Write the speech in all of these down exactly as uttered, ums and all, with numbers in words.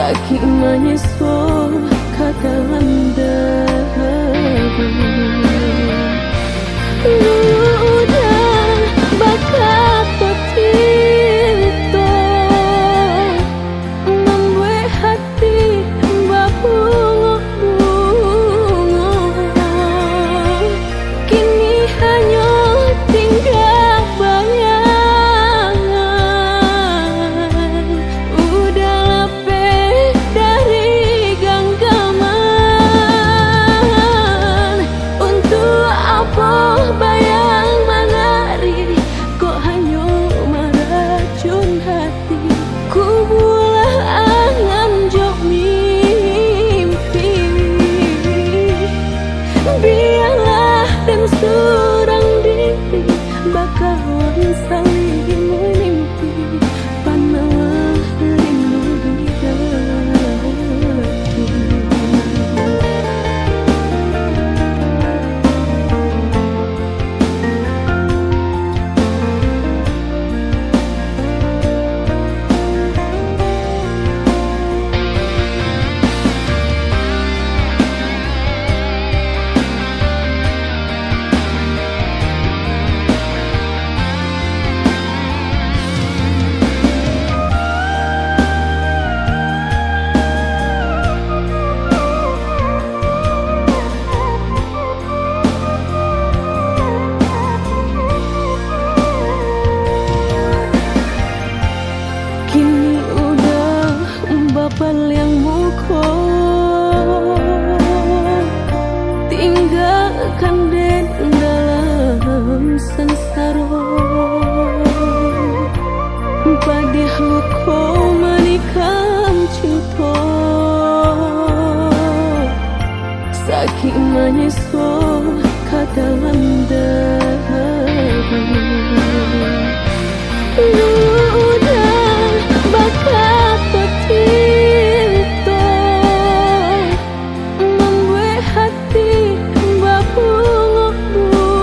Sakik manyeso ka dalam dada. Dulu udah bakato cinto, mambuek hati babungo-bungo. Kini hanyo tingga bayangan, udah lapeh dari ganggaman. Untuak apo bayang manari, kok hanyo maracun hati? Kubulah angan jo mimpi, bialah den surang diri, bakawan saling manimpi, panalah rindu di hati. Kini udah bapaliang muko, tinggakan den dalam sansaro. Padiah luko manikam cinto, sakik manyeso ka dalam dada. Dulu udah bakato cinto, mambuek hati babungo-bungo.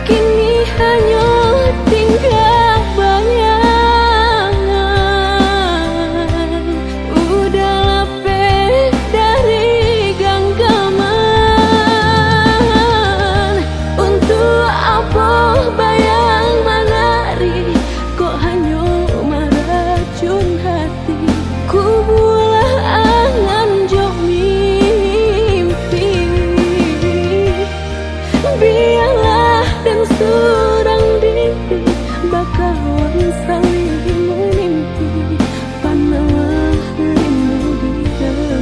Kini hanyo tingga bayangan, udah lapeh dari ganggaman. Untuak apo bayang manari, kok hanyo maracun hati? Kubulah angan jo mimpi, bialah den surang diri, bakawan saling manimpi, panalah rindu di hati.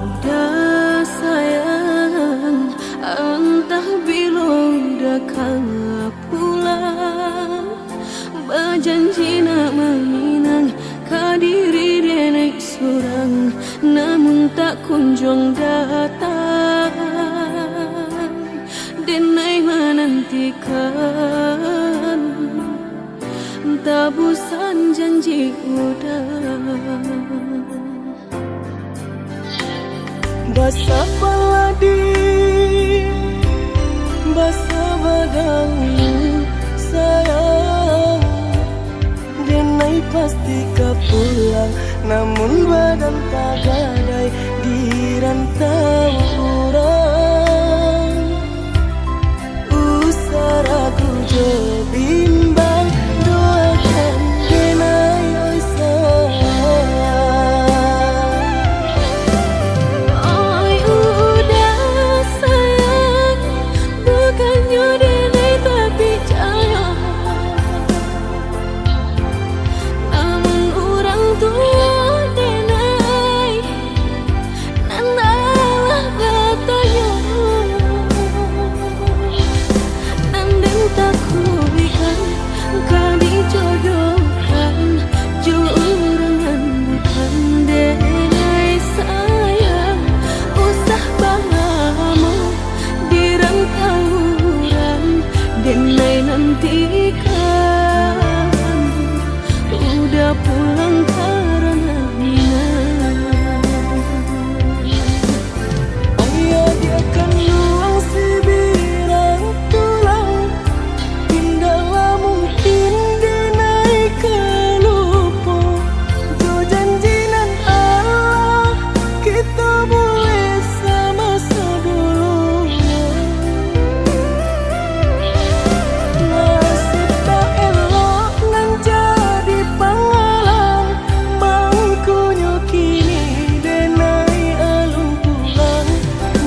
Udah sayang, antah bilo udah ka pulang. Bajanji nak maminang, ka diri den surang, namun tak kunjuang datang. Den ai manantikan, tabusan janji udah. Basa paladi, basa badahulu, sa- Tika pulang, namun badan tagadai di rantau urang. Usah ragu jo bimbang, doakan denai, oi sayang. Oi uda sayang, bukannyo denai tak picayo. Namun urang tuo denai, nan alah batanyo, nan den takuikkan ka dijodohkan jo urang nan bukan denai sayang. Usah balamo di rantau urang, denai nantikan uda pulang karano minang. Ayah diakan luang sibirang tulang, indak lah mungkin denai ka lupo jo janji nan alah kito buek samaso dulu. Nasib tak elok nan jadi pangalang, mangkonyo kini denai alun pulang.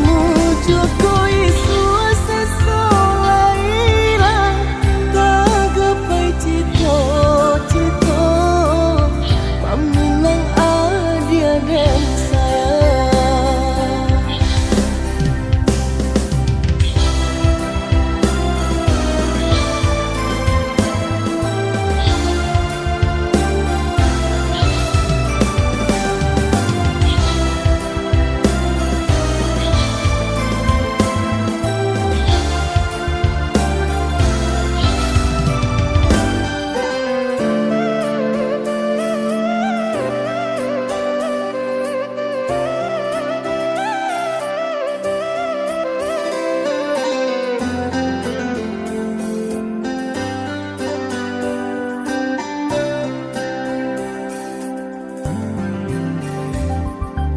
Mujua ko isuak seso lai lah tagapai cito-cito maminang adiak den sayang.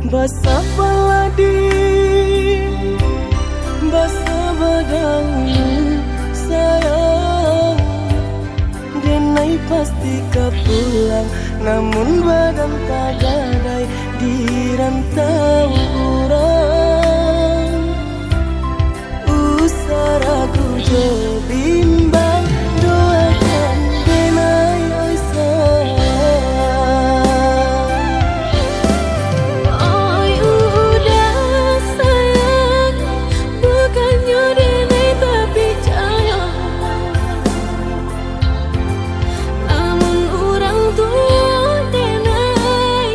Basa paladin, basa badaulu, sayang. Denai pasti ka pulang, namun badan tagadai di rantau urang. Usah ragu jo bimbang, doakan denai, oi sayang. Oi uda sayang, bukannyo denai tak picayo. Namun urang tuo denai,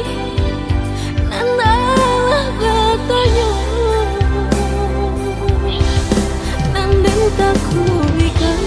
nan alah batanyo, nan den takuikkan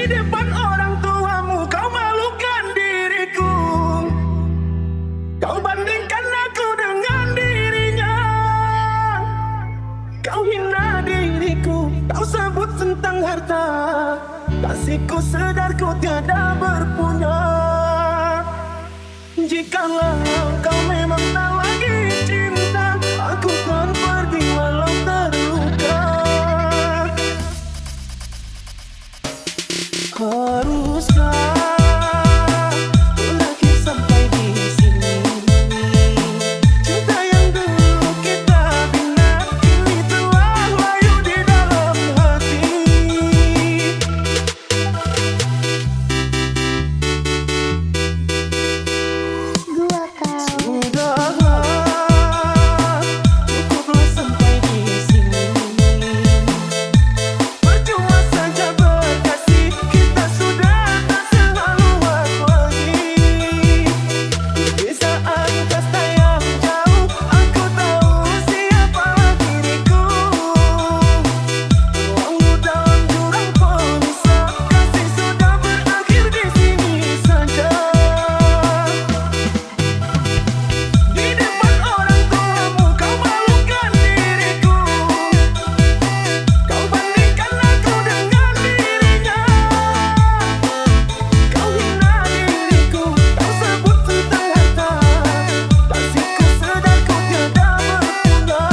Di depan orang tuamu kau malukan diriku. Kau bandingkan aku dengan dirinya. Kau hina diriku, kau sebut tentang harta. Kasihku sedar ku tiada berpunya. Jikalau kau memang tak lagi cinta, aku kan pergi walau terluka. Haruskah ku lahir sampai di sini? Cinta yang dulu kita bina, kini telah layu di dalam hati. Sudahlah, cukuplah sampai di sini. Percuma saja berkasih, kita sudah tak sehaluan lagi. Di saat kasta yang jauh, aku tahu siapalah diriku. Ruang dalam jurang pemisah, kasih sudah berakhir di sini saja. Di depan orang tuamu kau malukan diriku. Kau bandingkan aku dengan dirinya. Kau hina diriku, kau sebut tentang harta. Kasihku sedar ku tiada berpunya.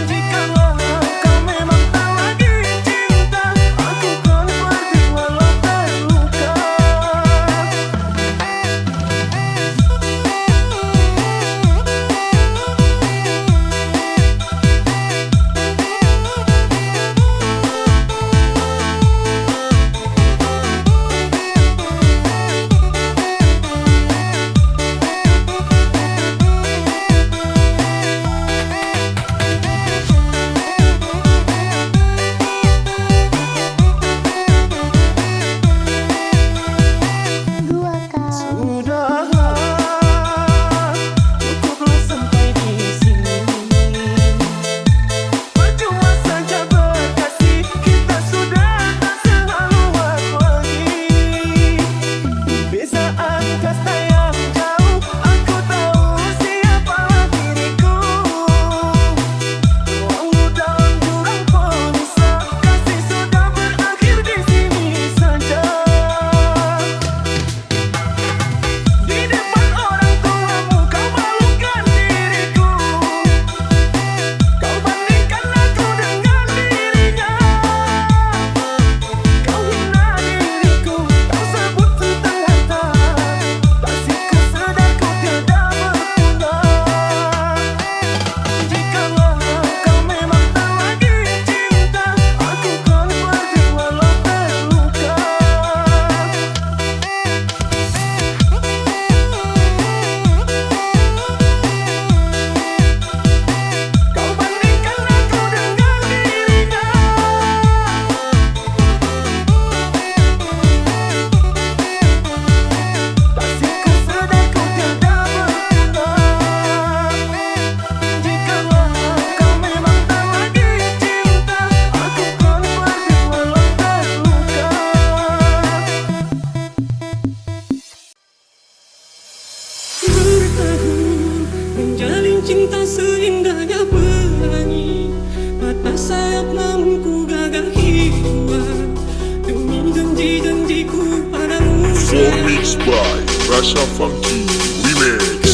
Jikalau kau memang tak lagi cinta, aku kan pergi walau terluka. Sudahlah, cukuplah sampai di sini. Percuma saja berkasih, kita sudah tak sehaluan lagi. Di saat kasta yang jauh, aku tahu siapalah diriku. Ruang dalam jurang pemisah, kasih sudah berakhir di sini saja. Di depan orang tuamu kau malukan diriku. Kau bandingkan aku dengan dirinya. Kau hina diriku, kau sebut tentang harta. Kasihku sedar ku tiada berpunya. Jikalau kau memang tak lagi cinta, aku kan pergi walau terluka. Kau bandingkan aku dengan dirinya. Kasihku sedar ku tiada berguna. Jikalau kau memang tak lagi cinta, aku kan pergi walau terluka. Bertahan menjalin cinta seindahnya pelangi, patah sayap namun ku gagah hidup demi janji-janjiku padamu. Full mix by Rasha Funky Remix.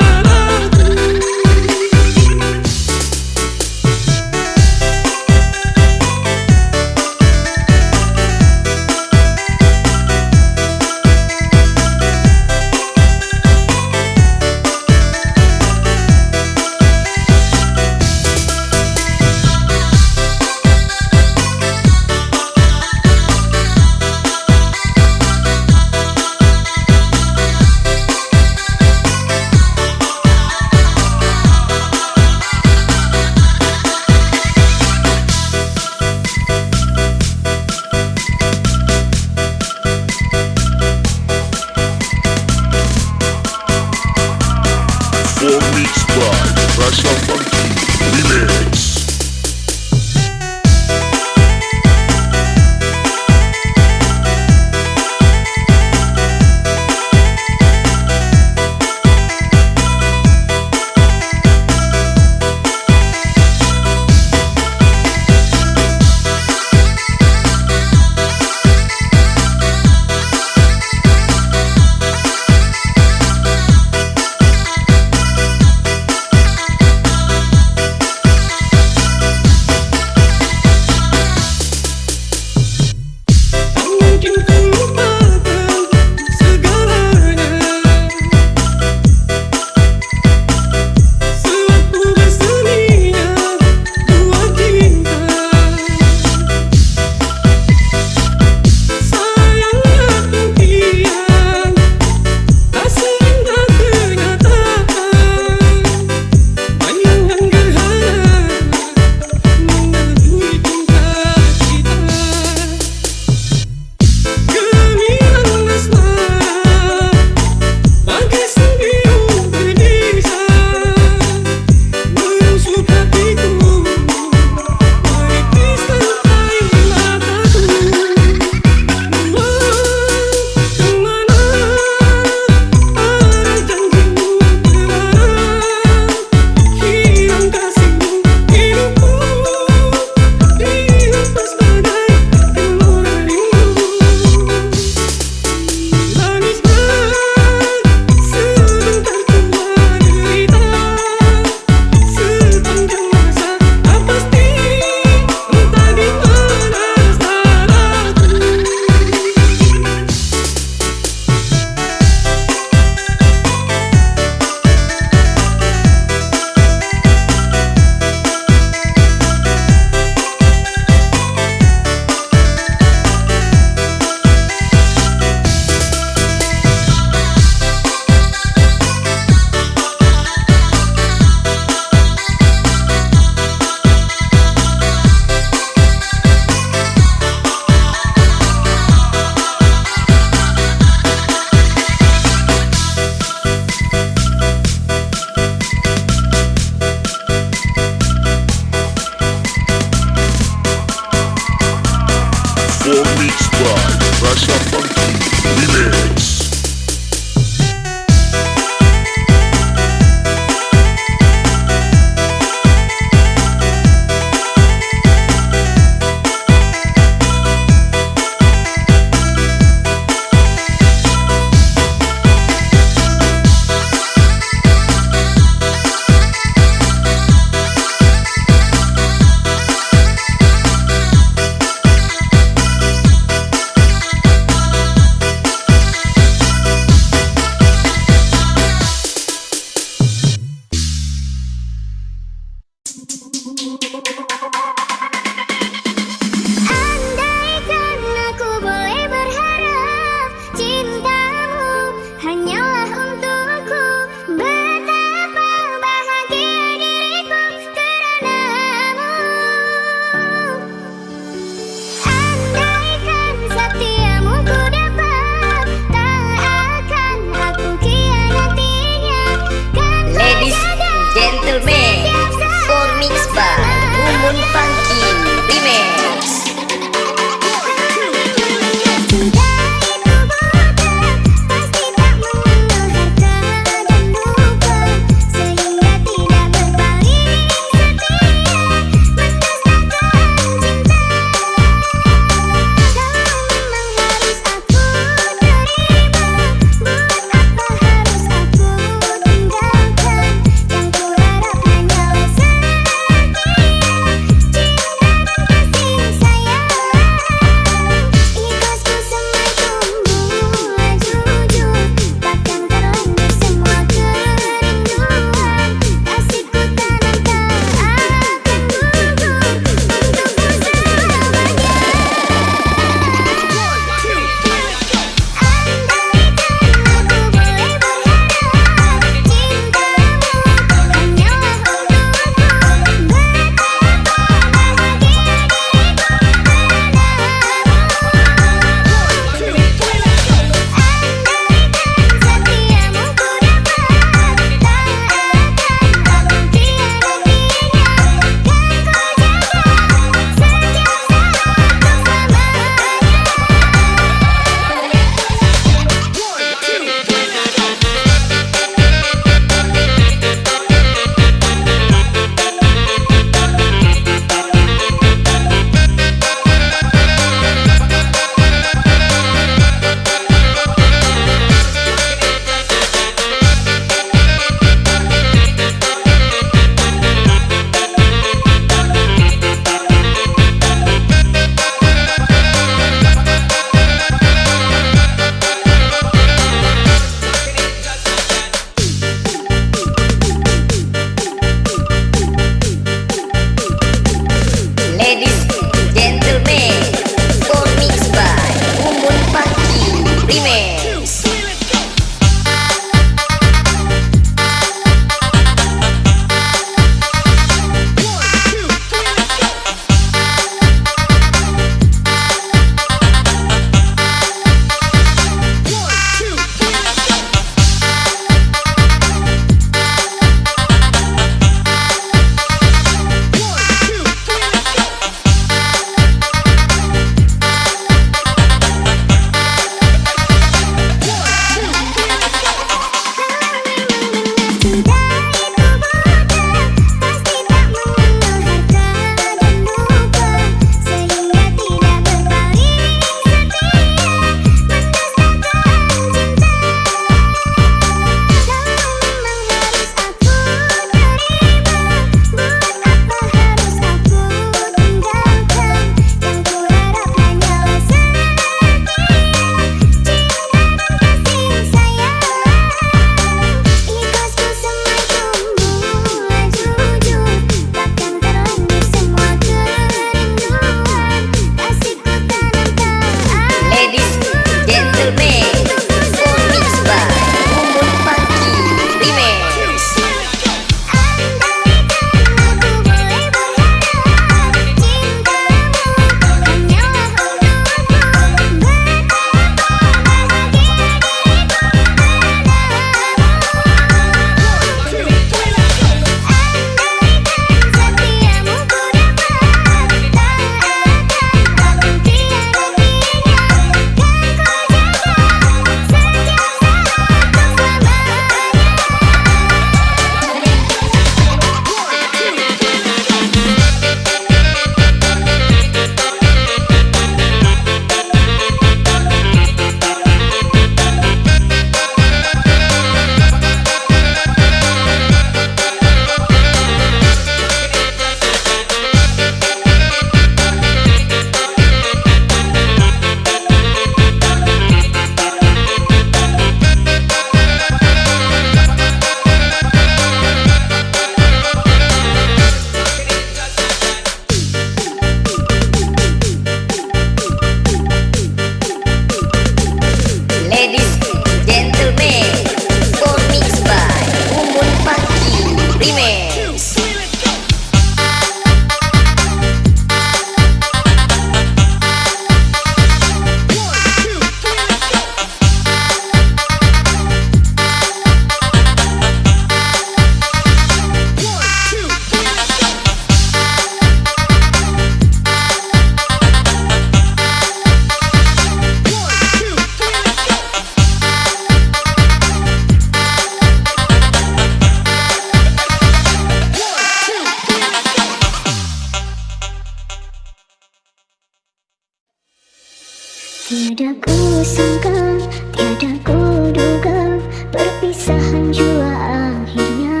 Tiada kuduga, perpisahan jua akhirnya.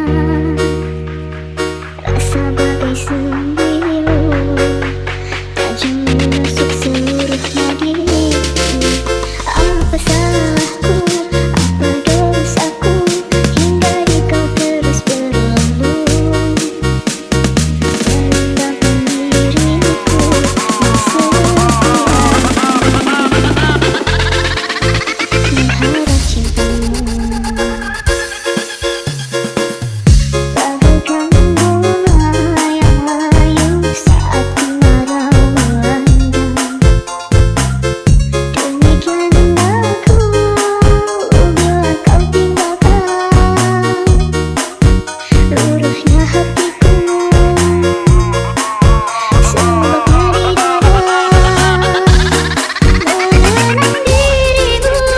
Rasa bagai sembilu, tajam menusuk seluruh nadiku. Apa salahku, apa dosaku, hingga di kau terus berlalu. Luruhnya hatiku, seumboknya di dada, menenang dirimu.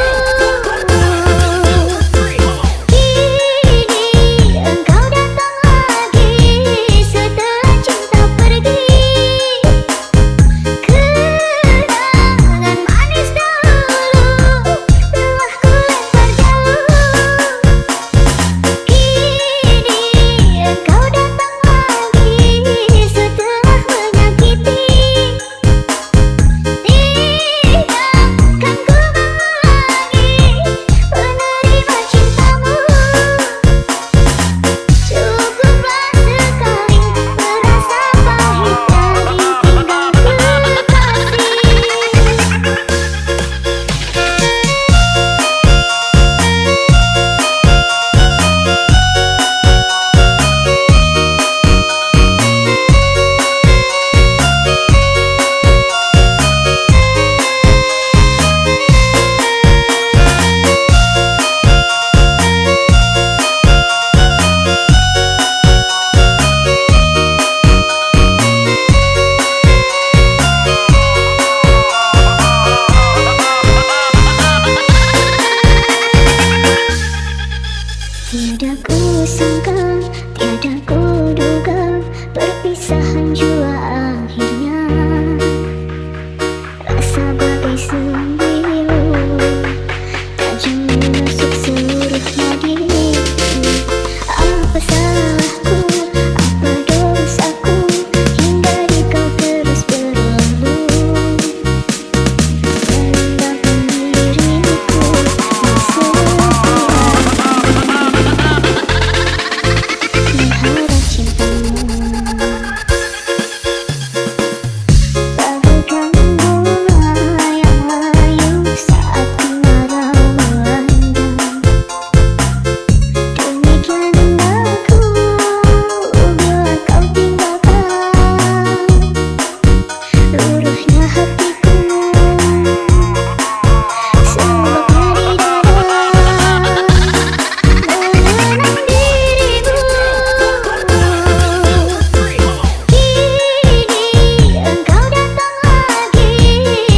Kini engkau datang lagi setelah cinta pergi. Kenangan manis dahulu telah ku lempar jauh. Kini engkau datang lagi setelah menyakiti. Tidak akan ku mengulangi menerima cintamu. Cukuplah sekali merasa pahitnya ditinggal kekasih. Tiada ku sangka, tiada ku duga, perpisahan jua akhirnya. Rasa bagai sembilu, tajam menusuk seluruh nadiku. Apa salahku, apa dosaku, hingga di kau terus berlalu. Rendahkan diriku, setia mengharap cintamu. Bagaikan bunga yang layu saat tiada melanda. Demikian aku bila kau tinggalkan. Luruhnya hatiku, seumboknya di dada, mengenang dirimu. Kini engkau datang lagi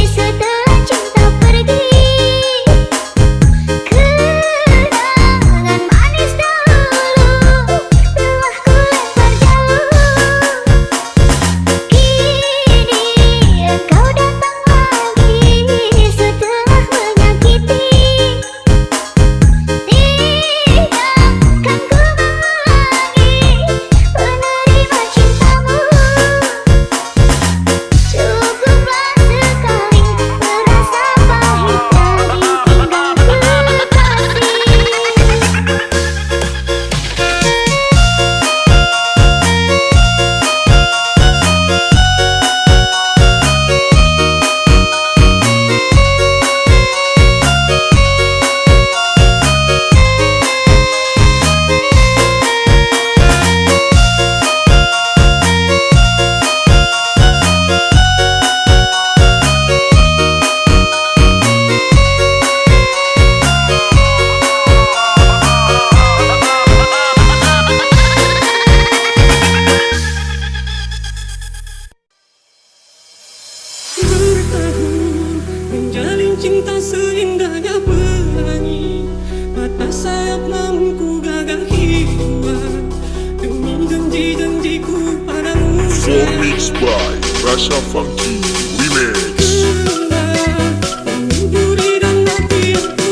setelah cinta pergi. Kenangan manis dahulu telah ku lempar jauh. Kini engkau datang lagi setelah menyakiti. Tidak akan ku mengulangi menerima cintamu. Cukuplah sekali merasa pahitnya ditinggal kekasih. Bertahan menjalin cinta seindahnya pelangi, patah sayap namun ku gagah jiwa, demi janji-janjiku padamu. Four Mix by Rasha Funky Remix. Menyusuri dan api yang ku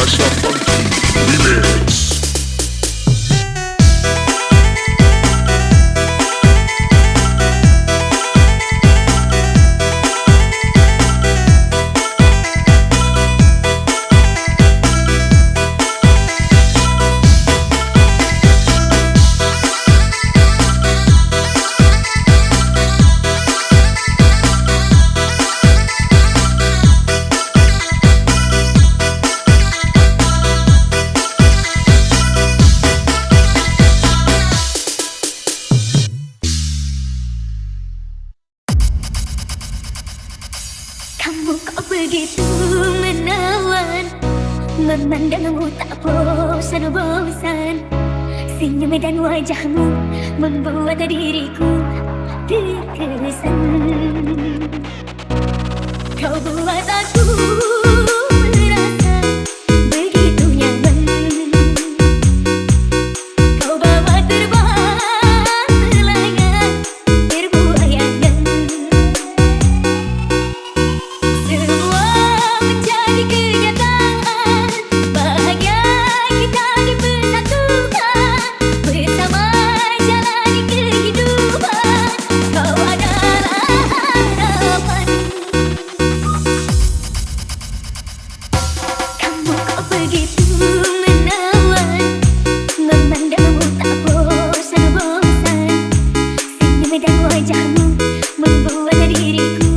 Remix. Kamu kok begitu menawan, memandangmu tak bosan-bosan. Senyum dan wajahmu membuat diriku terkesan. Kau buat aku merasa begitu nyaman. Kau bawa terbang melayang, berbuayangan. Semua menjadi kenyataan. Bahagia kita dipersatukan. Bersama jalani kehidupan. Kau adalah harapan. Kamu kok begitu menawan, memandangmu tak bosan-bosan. Senyum dan wajahmu membuat diriku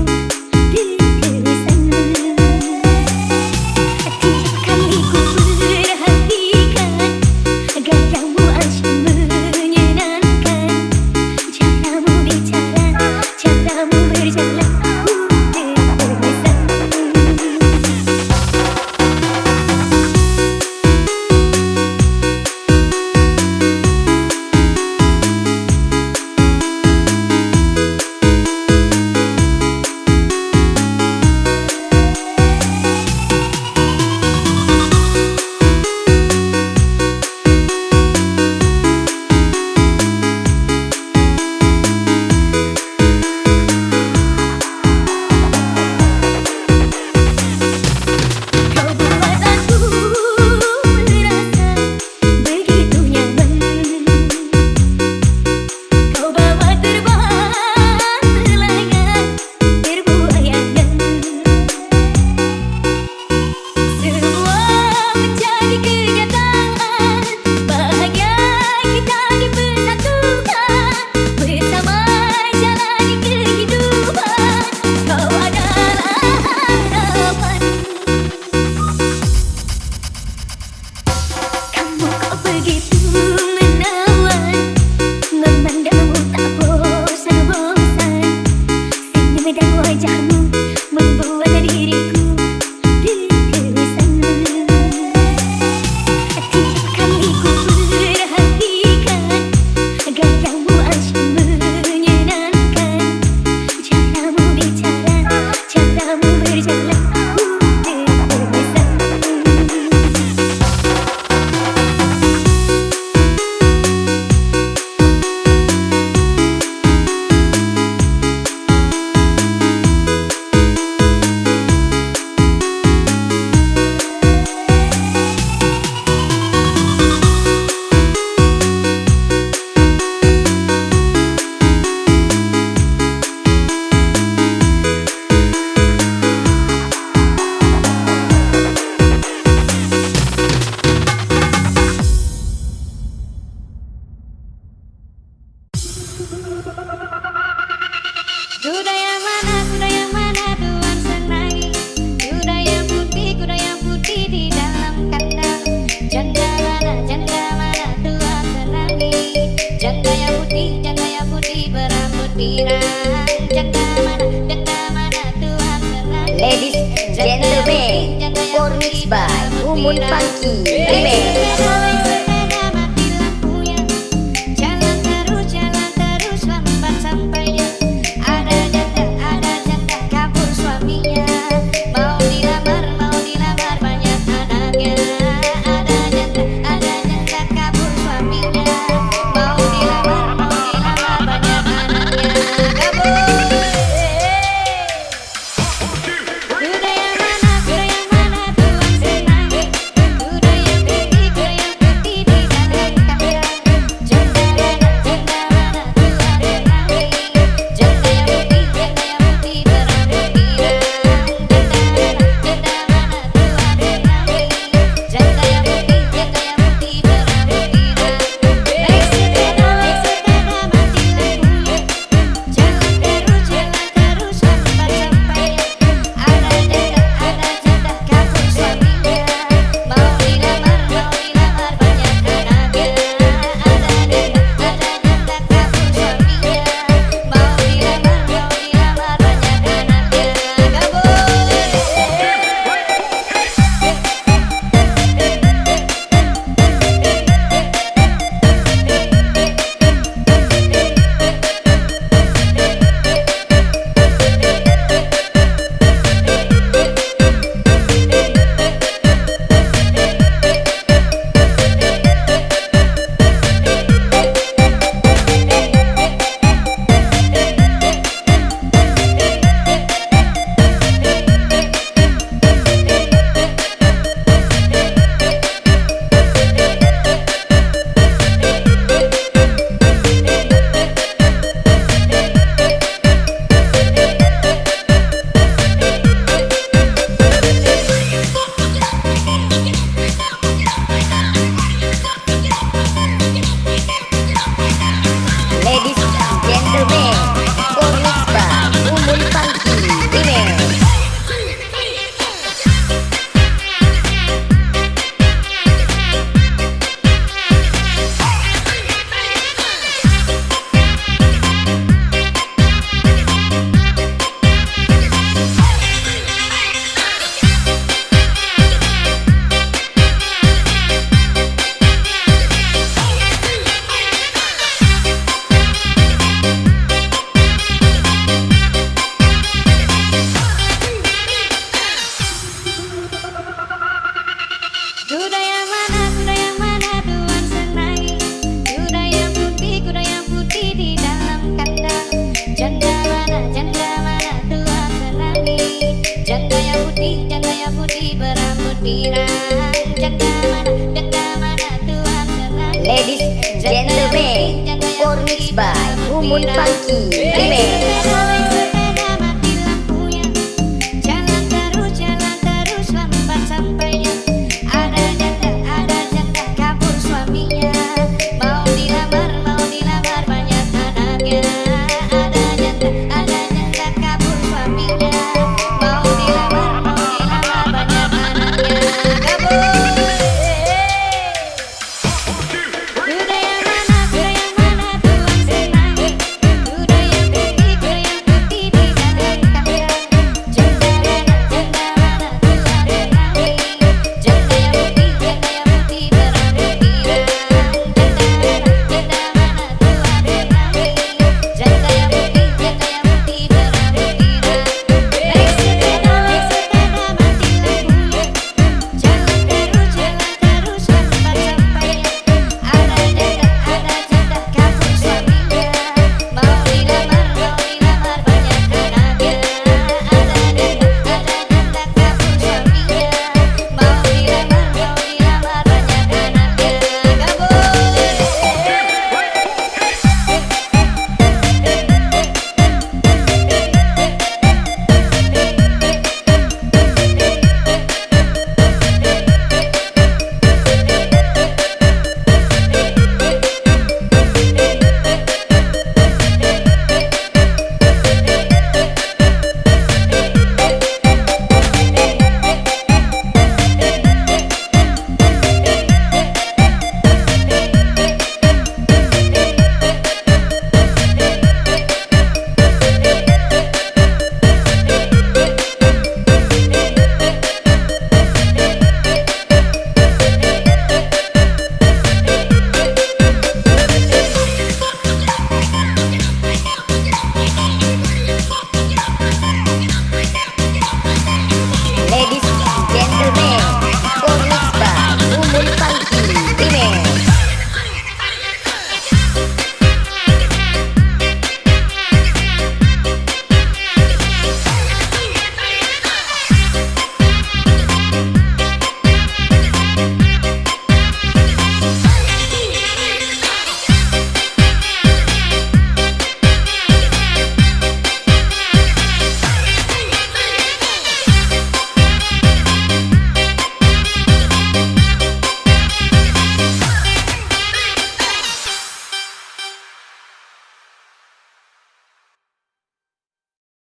terkesan. Tiap kali ku perhatikan, gayamu asyik menyenangkan. Caramu bicara, caramu berjalan, ku terkesan. Kau buat aku merasa begitu nyaman. Kau bawa terbang melayang, berbuayangan. Semua menjadi kenyataan. Bahagia kita dipersatukan. Bersama jalani kehidupan. Kau adalah harapan. Kamu kok begitu menawan, memandangmu tak bosan-bosan. Senyum dan wajahmu membuat diriku terkesan. Tiap kali ku perhatikan, gayamu asyik menyenangkan. Caramu bicara, caramu berjalan, ku terkesan. Kuda yang mana, kuda yang mana tuan senangi? Kuda yang putih, kuda yang putih di dalam kandang. Janda mana, janda mana tuan senangi? Janda yang putih, janda yang putih berambut pirang. Janda mana, janda mana tuan senangi? Ladies and gentlemen, performance by Umun Funky Remix. Jalan terus, jalan terus, lambat sampainya. Ada janda, ada janda, kabur suaminya. Mau dilamar, mau dilamar, banyak anaknya. Ada janda, ada janda, kabur suaminya. Mau dilamar, mau dilamar, banyak anaknya. Kabur. Kuda yang mana, kuda yang mana tuan senangi? Ladies and gentlemen, for mix by Mumun Funky Remix.